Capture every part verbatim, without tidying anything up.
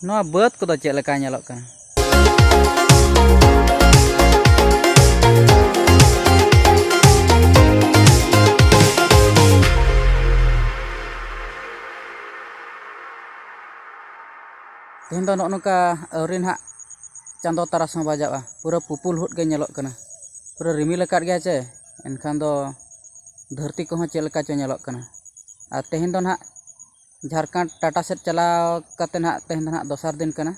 ᱱᱚᱣᱟ ᱵᱟᱹᱫᱽ ᱠᱚᱫᱚ ᱪᱮᱫ ᱞᱮᱠᱟ ᱧᱮᱞᱚᱜ ᱠᱟᱱᱟ? ᱛᱮᱦᱮᱧ ᱫᱚ ᱱᱚᱜᱼᱚ ᱱᱚᱝᱠᱟ ᱟᱹᱣᱨᱤ ᱱᱟᱦᱟᱜ ᱪᱟᱸᱫᱚ ᱛᱟᱨᱟᱥ ᱦᱚᱸ ᱵᱟᱡᱟᱜᱼᱟ, ᱯᱩᱨᱟᱹ ᱯᱩᱯᱩᱞ ᱦᱩᱫ ᱜᱮ ᱧᱮᱞᱚᱜ ᱠᱟᱱᱟ᱾ ᱯᱩᱨᱟᱹ ᱨᱤᱢᱤᱞ ᱟᱠᱟᱫ ᱜᱮᱭᱟ ᱪᱮ, ᱮᱱᱠᱷᱟᱱ ᱫᱚ ᱫᱷᱟᱹᱨᱛᱤ ᱠᱚᱦᱚᱸ ᱪᱮᱫ ᱞᱮᱠᱟ ᱪᱚ ᱧᱮᱞᱚᱜ ᱠᱟᱱᱟ᱾ ᱟᱨ ᱛᱮᱦᱮᱧ ᱫᱚ ᱱᱟᱦᱟᱜ ᱡᱷᱟᱲᱠᱷᱚᱸᱰ ᱴᱟᱴᱟ ᱥᱮᱫ ᱪᱟᱞᱟᱣ ᱠᱟᱛᱮ ᱱᱟᱦᱟᱜ ᱛᱮᱦᱮᱧ ᱫᱚ ᱱᱟᱦᱟᱜ ᱫᱚᱥᱟᱨ ᱫᱤᱱ ᱠᱟᱱᱟ᱾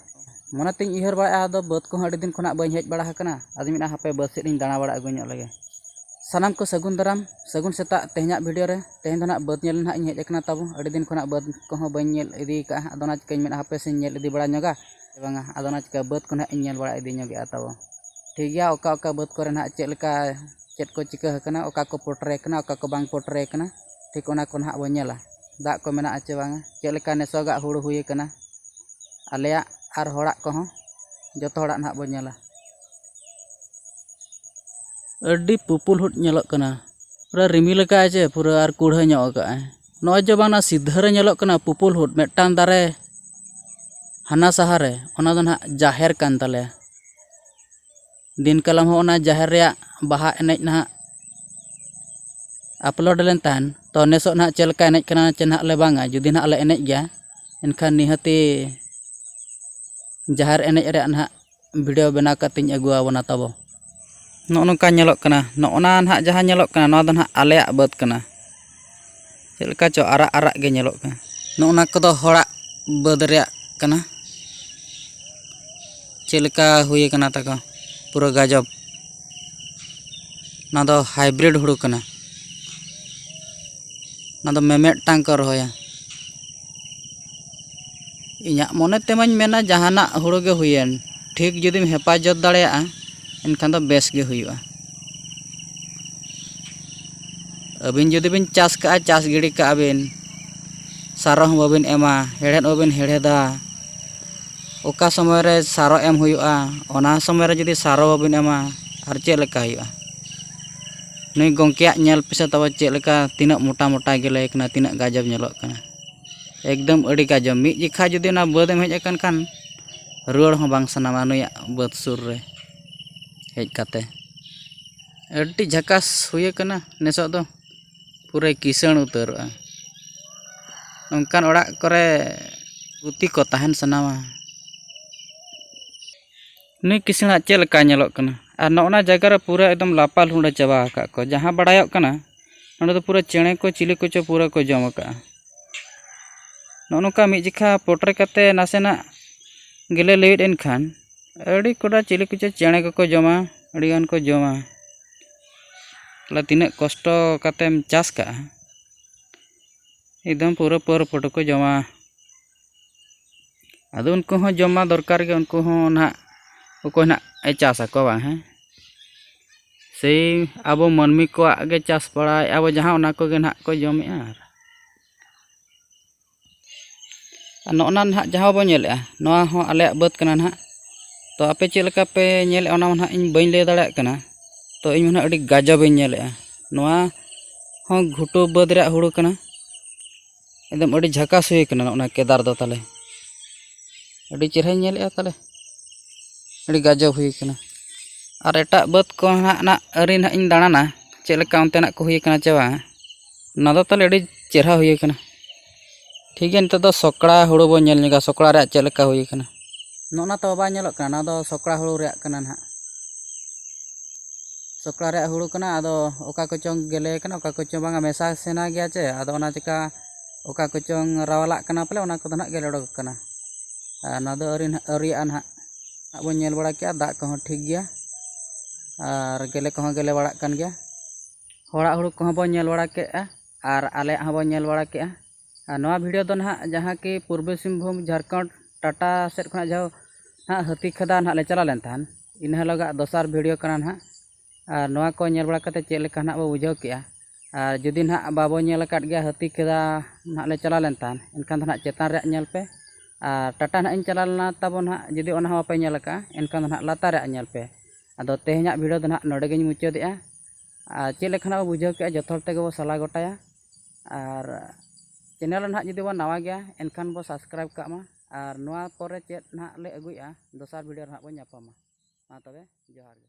ᱢᱚᱱᱮ ᱛᱤᱧ ᱩᱭᱦᱟᱹᱨ ᱵᱟᱲᱟᱭᱮᱫᱼᱟ, ᱟᱫᱚ ᱵᱟᱹᱫᱽ ᱠᱚᱦᱚᱸ ᱟᱹᱰᱤ ᱫᱤᱱ ᱠᱷᱚᱱᱟᱜ ᱵᱟᱹᱧ ᱦᱮᱡ ᱵᱟᱲᱟ ᱟᱠᱟᱱᱟ᱾ ᱟᱫᱚᱧ ᱢᱮᱱᱟ ᱦᱟᱯᱮ ᱵᱟᱹᱫᱽ ᱥᱮᱫ ᱤᱧ ᱫᱟᱬᱟ ᱵᱟᱲᱟ ᱟᱹᱜᱩ ᱧᱚᱜ ᱞᱮᱜᱮ᱾ ᱥᱟᱱᱟᱢ ᱠᱚ ᱥᱟᱹᱜᱩᱱ ᱫᱟᱨᱟᱢ, ᱥᱟᱹᱜᱩᱱ ᱥᱮᱛᱟᱜ ᱛᱮᱦᱮᱧᱟᱜ ᱵᱷᱤᱰᱤᱭᱳ ᱨᱮ᱾ ᱛᱮᱦᱮᱧ ᱫᱚ ᱱᱟᱦᱟᱜ ᱵᱟᱹᱫᱽ ᱧᱮᱞ ᱱᱟᱦᱟᱜ ᱤᱧ ᱦᱮᱡ ᱟᱠᱟᱱᱟ ᱛᱟᱵᱚ᱾ ᱟᱹᱰᱤ ᱫᱤᱱ ᱠᱷᱚᱱᱟᱜ ᱵᱟᱹᱫᱽ ᱠᱚᱦᱚᱸ ᱵᱟᱹᱧ ᱧᱮᱞ ᱤᱫᱤ ᱟᱠᱟᱫᱼᱟ᱾ ᱟᱫᱚ ᱚᱱᱟ ᱪᱤᱠᱟᱹᱧ ᱢᱮᱱᱟ ᱦᱟᱯᱮ ᱥᱮᱧ ᱧᱮᱞ ᱤᱫᱤ ᱵᱟᱲᱟ ᱧᱚᱜᱟ ᱥᱮ ᱵᱟᱝᱟ᱾ ᱟᱫᱚ ᱚᱱᱟ ᱪᱤᱠᱟᱹ ᱵᱟᱹᱫᱽ ᱠᱚ ᱱᱟᱦᱟᱜ ᱤᱧ ᱧᱮᱞ ᱵᱟᱲᱟ ᱤᱫᱤ ᱧᱚᱜᱮᱜᱼᱟ ᱛᱟᱵᱚ᱾ ᱴᱷᱤᱠ ᱜᱮᱭᱟ, ᱚᱠᱟ ᱚᱠᱟ ᱵᱟᱹᱫᱽ ᱠᱚᱨᱮ ᱱᱟᱦᱟᱜ ᱪᱮᱫ ᱞᱮᱠᱟ, ᱪᱮᱫ ᱠᱚ ᱪᱤᱠᱟᱹ ᱟᱠᱟᱱᱟ, ᱚᱠᱟ ᱠᱚ ᱯᱚᱴᱨᱮ ᱟᱠᱟᱱᱟ, ᱚᱠᱟ ᱠᱚ ᱵᱟᱝ ᱯᱚᱴᱨᱮ ᱟᱠᱟᱱᱟ, ᱴᱷᱤᱠ ᱚᱱᱟ ᱠᱚ ᱱᱟᱦᱟᱜ ᱵᱚᱱ ᱧᱮᱞᱟ᱾ ᱫᱟᱜ ᱠᱚ ᱢᱮᱱᱟᱜᱼᱟ ᱪᱮ ᱵᱟᱝᱟ, ᱪᱮᱫ ᱞᱮᱠᱟ ᱱᱮᱥᱚᱜᱟᱜ ᱦᱩᱲᱩ ᱦᱩᱭ ᱟᱠᱟᱱᱟ, ᱟᱞᱮᱭᱟᱜ ᱟᱨ ᱦᱚᱲᱟᱜ ᱠᱚᱦᱚᱸ, ᱡᱚᱛᱚ ᱦᱚᱲᱟᱜ ᱱᱟᱦᱟᱜ ᱵᱚᱱ ᱧᱮᱞᱟ᱾ ᱟᱹᱰᱤ ᱯᱩᱯᱩᱞ ᱦᱩᱫ ᱧᱮᱞᱚᱜ ᱠᱟᱱᱟ, ᱯᱩᱨᱟᱹ ᱨᱤᱢᱤᱞ ᱟᱠᱟᱫᱼᱟᱭ ᱪᱮ, ᱯᱩᱨᱟᱹ ᱟᱨ ᱠᱩᱲᱦᱟᱹ ᱧᱚᱜ ᱟᱠᱟᱫᱼᱟᱭ᱾ ᱱᱚᱜᱼᱚᱭ ᱡᱮ ᱵᱟᱝ ᱚᱱᱟ ᱥᱤᱫᱷᱟᱹ ᱨᱮ ᱧᱮᱞᱚᱜ ᱠᱟᱱᱟ ᱯᱩᱯᱩᱞ ᱦᱩᱫ, ᱢᱤᱫᱴᱟᱝ ᱫᱟᱨᱮ ᱦᱟᱱᱟ ᱥᱟᱦᱟ ᱨᱮ, ᱚᱱᱟ ᱫᱚ ᱱᱟᱦᱟᱜ ᱡᱟᱦᱮᱨ ᱠᱟᱱ ᱛᱟᱞᱮᱭᱟ᱾ ᱫᱤᱱ ᱠᱟᱞᱚᱢ ᱦᱚᱸ ᱚᱱᱟ ᱡᱟᱦᱮᱨ ᱨᱮᱭᱟᱜ ᱵᱟᱦᱟ ᱮᱱᱮᱡ ᱱᱟᱦᱟᱜ ᱟᱯᱞᱳᱰ ᱞᱮᱱ ᱛᱟᱦᱮᱱ, ᱛᱚ ᱱᱮᱥᱚᱜ ᱱᱟᱦᱟᱜ ᱪᱮᱫ ᱞᱮᱠᱟ ᱮᱱᱮᱡ ᱠᱟᱱᱟ ᱪᱮ ᱱᱟᱦᱟᱜ ᱞᱮ ᱵᱟᱝᱟ᱾ ᱡᱩᱫᱤ ᱱᱟᱦᱟᱜ ᱞᱮ ᱮᱱᱮᱡ ᱜᱮᱭᱟ, ᱮᱱᱠᱷᱟᱱ ᱱᱤᱦᱟᱹᱛᱤ ᱡᱟᱦᱮᱨ ᱮᱱᱮᱡ ᱨᱮᱭᱟᱜ ᱱᱟᱦᱟᱜ ᱵᱷᱤᱰᱤᱭᱳ ᱵᱮᱱᱟᱣ ᱠᱟᱛᱮᱧ ᱟᱹᱜᱩ ᱟᱵᱚᱱᱟ ᱛᱟᱵᱚ᱾ ᱱᱚᱜᱼᱚ ᱱᱚᱝᱠᱟ ᱧᱮᱞᱚᱜ ᱠᱟᱱᱟ, ᱱᱚᱜᱼᱚ ᱱᱟ ᱱᱟᱦᱟᱜ ᱡᱟᱦᱟᱸ ᱧᱮᱞᱚᱜ ᱠᱟᱱᱟ, ᱱᱚᱣᱟ ᱫᱚ ᱱᱟᱦᱟᱜ ᱟᱞᱮᱭᱟᱜ ᱵᱟᱹᱫᱽ ᱠᱟᱱᱟ᱾ ᱪᱮᱫ ᱞᱮᱠᱟ ᱪᱚ ᱟᱨᱟᱜ ᱟᱨᱟᱜ ᱜᱮ ᱧᱮᱞᱚᱜ ᱠᱟᱱᱟ᱾ ᱱᱚᱜᱼᱚ ᱱᱟ ᱠᱚᱫᱚ ᱦᱚᱲᱟᱜ ᱵᱟᱹᱫᱽ ᱨᱮᱭᱟᱜ ᱠᱟᱱᱟ᱾ ᱪᱮᱫ ᱞᱮᱠᱟ ᱦᱩᱭ ᱟᱠᱟᱱᱟ ᱛᱟᱠᱚ, ᱯᱩᱨᱟᱹ ᱜᱟᱡᱚᱵ᱾ ᱚᱱᱟ ᱫᱚ ᱦᱟᱭᱵᱨᱤᱰ ᱦᱩᱲᱩ ᱠᱟᱱᱟ᱾ ᱚᱱᱟ ᱫᱚ ᱢᱤᱢᱤᱫᱴᱟᱝ ᱠᱚ ᱨᱚᱦᱚᱭᱟ᱾ ᱤᱧᱟᱹᱜ ᱢᱚᱱᱮ ᱛᱮᱢᱟᱧ ᱢᱮᱱᱟ, ᱡᱟᱦᱟᱱᱟᱜ ᱦᱩᱲᱩ ᱜᱮ ᱦᱩᱭᱮᱱ, ᱴᱷᱤᱠ ᱡᱩᱫᱤᱢ ᱦᱮᱯᱟᱡᱚᱛ ᱫᱟᱲᱮᱭᱟᱜᱼᱟ, ᱮᱱᱠᱷᱟᱱ ᱫᱚ ᱵᱮᱥ ᱜᱮ ᱦᱩᱭᱩᱜᱼᱟ᱾ ᱟᱹᱵᱤᱱ ᱡᱩᱫᱤ ᱵᱤᱱ ᱪᱟᱥ ᱠᱟᱜᱼᱟ, ᱪᱟᱥ ᱜᱤᱰᱤ ᱠᱟᱜᱼᱟ ᱵᱤᱱ, ᱥᱟᱨ ᱦᱚᱸ ᱵᱟᱵᱤᱱ ᱮᱢᱟ, ᱦᱮᱲᱦᱮᱫ ᱦᱚᱸ ᱵᱟᱵᱤᱱ ᱦᱮᱲᱦᱮᱫᱟ, ᱚᱠᱟ ᱥᱚᱢᱚᱭ ᱨᱮ ᱥᱟᱨ ᱮᱢ ᱦᱩᱭᱩᱜᱼᱟ, ᱚᱱᱟ ᱥᱚᱢᱚᱭ ᱨᱮ ᱡᱩᱫᱤ ᱥᱟᱨ ᱵᱟᱵᱤᱱ ᱮᱢᱟ, ᱟᱨ ᱪᱮᱫ ᱞᱮᱠᱟ ᱦᱩᱭᱩᱜᱼᱟ? ᱱᱩᱭ ᱜᱚᱢᱠᱮᱭᱟᱜ ᱧᱮᱞ ᱯᱮᱥᱮ ᱛᱟᱵᱚ, ᱪᱮᱫ ᱞᱮᱠᱟ, ᱛᱤᱱᱟᱹᱜ ᱢᱚᱴᱟ ᱢᱚᱴᱟ ᱜᱮᱞᱮ ᱠᱟᱱᱟ, ᱛᱤᱱᱟᱹᱜ ᱜᱟᱡᱚᱵ ᱧᱮᱞᱚᱜ ᱠᱟᱱᱟ᱾ ᱮᱠᱫᱚᱢ ᱟᱹᱰᱤ ᱜᱟᱡᱚ᱾ ᱢᱤᱫ ᱡᱮᱠᱷᱟ ᱡᱩᱫᱤ ᱚᱱᱟ ᱵᱟᱹᱫᱽ ᱮᱢ ᱦᱮᱡ ᱟᱠᱟᱱ ᱠᱷᱟᱱ, ᱨᱩᱣᱟᱹᱲ ᱦᱚᱸ ᱵᱟᱝ ᱥᱟᱱᱟᱣᱟ ᱱᱩᱭᱟᱜ ᱵᱟᱹᱫᱽ ᱥᱩᱨ ᱨᱮ ᱦᱮᱡ ᱠᱟᱛᱮ᱾ ᱟᱹᱰᱤ ᱡᱷᱟᱠᱟᱥ ᱦᱩᱭ ᱟᱠᱟᱱᱟ ᱱᱮᱥᱚᱜ ᱫᱚ, ᱯᱩᱨᱟᱹᱭ ᱠᱤᱥᱟᱹᱬ ᱩᱛᱟᱹᱨᱚᱜᱼᱟ᱾ ᱱᱚᱝᱠᱟᱱ ᱚᱲᱟᱜ ᱠᱚᱨᱮ ᱜᱩᱛᱤ ᱠᱚ ᱛᱟᱦᱮᱱ ᱥᱟᱱᱟᱣᱟ᱾ ᱱᱩᱭ ᱠᱤᱥᱟᱹᱬᱟᱜ ᱪᱮᱫ ᱞᱮᱠᱟ ᱧᱮᱞᱚᱜ ᱠᱟᱱᱟ? ᱟᱨ ᱱᱚᱜᱼᱚ ᱱᱟ ᱡᱟᱭᱜᱟ ᱨᱮ ᱯᱩᱨᱟᱹ ᱮᱠᱫᱚᱢ ᱞᱟᱯᱟ ᱞᱩᱸᱰᱟᱹ ᱪᱟᱵᱟ ᱟᱠᱟᱫ ᱠᱚ᱾ ᱡᱟᱦᱟᱸ ᱵᱟᱲᱟᱭᱚᱜ ᱠᱟᱱᱟ, ᱱᱚᱸᱰᱮ ᱫᱚ ᱯᱩᱨᱟᱹ ᱪᱮᱬᱮ ᱠᱚ ᱪᱤᱞᱤ ᱠᱚᱪᱚ ᱯᱩᱨᱟᱹ ᱠᱚ ᱡᱚᱢ ᱟᱠᱟᱫᱼᱟ᱾ ᱱᱚᱜᱼᱚ ᱱᱚᱝᱠᱟ ᱢᱤᱫ ᱡᱮᱠᱷᱟ ᱯᱚᱴᱨᱮ ᱠᱟᱛᱮ ᱱᱟᱥᱮᱱᱟᱜ ᱜᱮᱞᱮ ᱞᱟᱹᱭᱮᱫ ᱮᱱᱠᱷᱟᱱ, ᱟᱹᱰᱤ ᱠᱚᱰᱟ ᱪᱤᱞᱤ ᱠᱚᱪᱚ ᱪᱮᱬᱮ ᱠᱚᱠᱚ ᱡᱚᱢᱟ, ᱟᱹᱰᱤ ᱜᱟᱱ ᱠᱚ ᱡᱚᱢᱟ᱾ ᱛᱟᱦᱞᱮ ᱛᱤᱱᱟᱹᱜ ᱠᱚᱥᱴᱚ ᱠᱟᱛᱮᱢ ᱪᱟᱥ ᱠᱟᱜᱼᱟ, ᱮᱠᱫᱚᱢ ᱯᱩᱨᱟᱹ ᱯᱟᱹᱨ ᱯᱩᱴᱩ ᱠᱚ ᱡᱚᱢᱟ᱾ ᱟᱫᱚ ᱩᱱᱠᱩ ᱦᱚᱸ ᱡᱚᱢ ᱢᱟ ᱫᱚᱨᱠᱟᱨ ᱜᱮ, ᱩᱱᱠᱩ ᱦᱚᱸ ᱱᱟᱦᱟᱜ ᱚᱠᱚᱭ ᱱᱟᱦᱟᱜ ᱮ ᱪᱟᱥ ᱟᱠᱚ ᱵᱟᱝ, ᱦᱮᱸ? ᱥᱮᱭ ᱟᱵᱚ ᱢᱟᱹᱱᱢᱤ ᱠᱚᱣᱟᱜ ᱜᱮ ᱪᱟᱥ ᱵᱟᱲᱟᱭᱮᱫᱼᱟ ᱵᱚ, ᱡᱟᱦᱟᱸ ᱚᱱᱟ ᱠᱚᱜᱮ ᱱᱟᱦᱟᱜ ᱠᱚ ᱡᱚᱢᱮᱫᱼᱟ᱾ ᱟᱨ ᱟᱨ ᱱᱚᱜᱼᱚ ᱱᱟ ᱱᱟᱦᱟᱜ ᱡᱟᱦᱟᱸ ᱵᱚᱱ ᱧᱮᱞᱮᱫᱼᱟ, ᱱᱚᱣᱟ ᱦᱚᱸ ᱟᱞᱮᱭᱟᱜ ᱵᱟᱹᱫᱽ ᱠᱟᱱᱟ ᱱᱟᱦᱟᱜ᱾ ᱛᱚ ᱟᱯᱮ ᱪᱮᱫ ᱞᱮᱠᱟ ᱯᱮ ᱧᱮᱞᱮᱫᱼᱟ, ᱚᱱᱟ ᱢᱟ ᱱᱟᱦᱟᱜ ᱤᱧ ᱵᱟᱹᱧ ᱞᱟᱹᱭ ᱫᱟᱲᱮᱭᱟᱜ ᱠᱟᱱᱟ᱾ ᱛᱚ ᱤᱧ ᱢᱟ ᱱᱟᱦᱟᱜ ᱟᱹᱰᱤ ᱜᱟᱡᱟᱵ ᱤᱧ ᱧᱮᱞᱮᱫᱼᱟ᱾ ᱱᱚᱣᱟ ᱦᱚᱸ ᱜᱷᱩᱴᱩ ᱵᱟᱹᱫᱽ ᱨᱮᱭᱟᱜ ᱦᱩᱲᱩ ᱠᱟᱱᱟ᱾ ᱮᱠᱫᱚᱢ ᱟᱹᱰᱤ ᱡᱷᱟᱠᱟᱥ ᱦᱩᱭ ᱠᱟᱱᱟ ᱱᱚᱜᱼᱚ ᱱᱟ ᱠᱮᱫᱟᱨ ᱫᱚ ᱛᱟᱞᱮ᱾ ᱟᱹᱰᱤ ᱪᱮᱦᱨᱟᱧ ᱧᱮᱞᱮᱫᱼᱟ ᱛᱟᱞᱮ᱾ ᱟᱹᱰᱤ ᱜᱟᱡᱟᱵ ᱦᱩᱭ ᱠᱟᱱᱟ᱾ ᱟᱨ ᱮᱴᱟᱜ ᱵᱟᱹᱫᱽ ᱠᱚ ᱱᱟᱦᱟᱜ, ᱱᱟᱜ ᱟᱹᱣᱨᱤ ᱱᱟᱦᱟᱜ ᱤᱧ ᱫᱟᱬᱟᱱᱟ, ᱪᱮᱫ ᱞᱮᱠᱟ ᱚᱱᱛᱮᱱᱟᱜ ᱠᱚ ᱦᱩᱭ ᱠᱟᱱᱟ ᱪᱮ ᱵᱟᱝ᱾ ᱚᱱᱟ ᱫᱚ ᱛᱟᱞᱮ ᱟᱹᱰᱤ ᱪᱮᱦᱨᱟ ᱦᱩᱭ ᱠᱟᱱᱟ᱾ ᱴᱷᱤᱠ ᱜᱮᱭᱟ, ᱱᱤᱛᱚᱜ ᱫᱚ ᱥᱚᱠᱲᱟ ᱦᱩᱲᱩ ᱵᱚᱱ ᱧᱮᱞ ᱧᱚᱜᱟ, ᱥᱚᱠᱲᱟ ᱨᱮᱭᱟᱜ ᱪᱮᱫ ᱞᱮᱠᱟ ᱦᱩᱭ ᱠᱟᱱᱟ᱾ ᱱᱚᱜᱼᱚ ᱱᱟ ᱛᱚ ᱵᱟᱭ ᱧᱮᱞᱚᱜ ᱠᱟᱱᱟ, ᱱᱚᱣᱟ ᱫᱚ ᱥᱚᱠᱲᱟ ᱦᱩᱲᱩ ᱨᱮᱭᱟᱜ ᱠᱟᱱᱟ ᱱᱟᱦᱟᱜ᱾ ᱥᱚᱠᱲᱟ ᱨᱮᱭᱟᱜ ᱦᱩᱲᱩ ᱠᱟᱱᱟ, ᱟᱫᱚ ᱚᱠᱟ ᱠᱚᱪᱚᱝ ᱜᱮᱞᱮ ᱠᱟᱱᱟ, ᱚᱠᱟ ᱠᱚᱪᱚᱝ ᱵᱟᱝᱟ, ᱢᱮᱥᱟ ᱥᱮᱱᱟ ᱜᱮᱭᱟ ᱪᱮ, ᱟᱫᱚ ᱚᱱᱟ ᱪᱮᱠᱟ ᱚᱠᱟ ᱠᱚᱪᱚᱝ ᱨᱟᱣᱟᱞᱟᱜ ᱠᱟᱱᱟ ᱯᱟᱞᱮ, ᱚᱱᱟ ᱠᱚᱫᱚ ᱱᱟᱦᱟᱜ ᱜᱮᱞᱮ ᱚᱰᱚᱠ ᱠᱟᱱᱟ᱾ ᱟᱨ ᱱᱚᱣᱟ ᱫᱚ ᱟᱹᱣᱨᱤ ᱱᱟᱦᱟᱜ, ᱟᱹᱣᱨᱤᱭᱟᱜᱼᱟ ᱱᱟᱦᱟᱜ᱾ ᱱᱟᱦᱟᱜ ᱵᱚᱱ ᱧᱮᱞ ᱵᱟᱲᱟ ᱠᱮᱜᱼᱟ, ᱫᱟᱜ ᱠᱚᱦᱚᱸ ᱴᱷᱤᱠ ᱜᱮᱭᱟ ᱟᱨ ᱜᱮᱞᱮ ᱠᱚᱦᱚᱸ ᱜᱮᱞᱮ ᱵᱟᱲᱟᱜ ᱠᱟᱱ ᱜᱮᱭᱟ᱾ ᱦᱚᱲᱟᱜ ᱦᱩᱲᱩ ᱠᱚᱦᱚᱸ ᱵᱚᱱ ᱧᱮᱞ ᱵᱟᱲᱟ ᱠᱮᱜᱼᱟ ᱟᱨ ᱟᱞᱮᱭᱟᱜ ᱦᱚᱸ ᱵᱚᱱ ᱧᱮᱞ ᱵᱟᱲᱟ ᱠᱮᱜᱼᱟ᱾ ᱟᱨ ᱱᱚᱣᱟ ᱵᱷᱤᱰᱤᱭᱳ ᱫᱚ ᱱᱟᱦᱟᱜ ᱡᱟᱦᱟᱸ ᱠᱤ ᱯᱩᱨᱵᱤ ᱥᱤᱝᱵᱷᱩᱢ, ᱡᱷᱟᱲᱠᱷᱚᱸᱰ, ᱴᱟᱴᱟ ᱥᱮᱫ ᱠᱷᱚᱱᱟᱜ ᱡᱟᱦᱟᱸ ᱱᱟᱦᱟᱜ ᱦᱟᱹᱛᱤ ᱠᱷᱮᱫᱟ ᱱᱟᱦᱟᱜ ᱞᱮ ᱪᱟᱞᱟᱣ ᱞᱮᱱ ᱛᱟᱦᱮᱱ, ᱤᱱᱟᱹ ᱦᱤᱞᱳᱜᱟᱜ ᱫᱚᱥᱟᱨ ᱵᱷᱤᱰᱤᱭᱳ ᱠᱟᱱᱟ ᱱᱟᱦᱟᱜ᱾ ᱟᱨ ᱱᱚᱣᱟ ᱠᱚ ᱧᱮᱞ ᱵᱟᱲᱟ ᱠᱟᱛᱮ ᱪᱮᱫ ᱞᱮᱠᱟ ᱱᱟᱦᱟᱜ ᱵᱚ ᱵᱩᱡᱷᱟᱹᱣ ᱠᱮᱜᱼᱟ᱾ ᱟᱨ ᱡᱩᱫᱤ ᱱᱟᱦᱟᱜ ᱵᱟᱵᱚ ᱧᱮᱞ ᱟᱠᱟᱫ ᱜᱮᱭᱟ, ᱦᱟᱹᱛᱤ ᱠᱷᱮᱫᱟ ᱱᱟᱦᱟᱜ ᱞᱮ ᱪᱟᱞᱟᱣ ᱞᱮᱱ ᱛᱟᱦᱮᱱ, ᱮᱱᱠᱷᱟᱱ ᱫᱚ ᱱᱟᱦᱟᱜ ᱪᱮᱛᱟᱱ ᱨᱮᱭᱟᱜ ᱧᱮᱞ ᱯᱮ᱾ ᱟᱨ ᱴᱟᱴᱟ ᱱᱟᱦᱟᱜ ᱤᱧ ᱪᱟᱞᱟᱣ ᱞᱮᱱᱟ ᱛᱟᱵᱚ ᱱᱟᱦᱟᱜ, ᱡᱩᱫᱤ ᱚᱱᱟ ᱦᱚᱸ ᱵᱟᱯᱮ ᱧᱮᱞ ᱟᱠᱟᱫᱼᱟ, ᱮᱱᱠᱷᱟᱱ ᱫᱚ ᱱᱟᱦᱟᱜ ᱞᱟᱛᱟᱨ ᱨᱮᱭᱟᱜ ᱧᱮᱞ ᱯᱮ᱾ ᱟᱫᱚ ᱛᱮᱦᱮᱧᱟᱜ ᱵᱷᱤᱰᱤᱭᱳ ᱫᱚ ᱱᱟᱦᱟᱜ ᱱᱚᱰᱮ ᱜᱤᱧ ᱢᱩᱪᱟᱹᱫᱮᱜᱼᱟ᱾ ᱟᱨ ᱪᱮᱫ ᱞᱮᱠᱟ ᱱᱟᱦᱟᱜ ᱵᱚ ᱵᱩᱡᱷᱟᱹᱣ ᱠᱮᱜᱼᱟ, ᱡᱚᱛᱚ ᱦᱚᱲ ᱛᱮᱜᱮ ᱵᱚ ᱥᱟᱞᱟ ᱜᱚᱴᱟᱭᱟ᱾ ᱟᱨ ᱪᱮᱱᱮᱞ ᱨᱮ ᱱᱟᱦᱟᱜ ᱡᱩᱫᱤ ᱵᱚᱱ ᱱᱟᱣᱟ ᱜᱮᱭᱟ, ᱮᱱᱠᱷᱟᱱ ᱵᱚ subscribe ᱠᱟᱜ ᱢᱟ᱾ ᱟᱨ ᱱᱚᱣᱟ ᱯᱚᱨᱮ ᱪᱮᱫ ᱱᱟᱦᱟᱜ ᱞᱮ ᱟᱹᱜᱩᱭᱮᱫᱼᱟ, ᱫᱚᱥᱟᱨ video ᱨᱮ ᱱᱟᱦᱟᱜ ᱵᱚᱱ ᱧᱟᱯᱟᱢᱟ᱾ ᱢᱟ ᱛᱚᱵᱮ, ᱡᱚᱦᱟᱨ ᱜᱮ᱾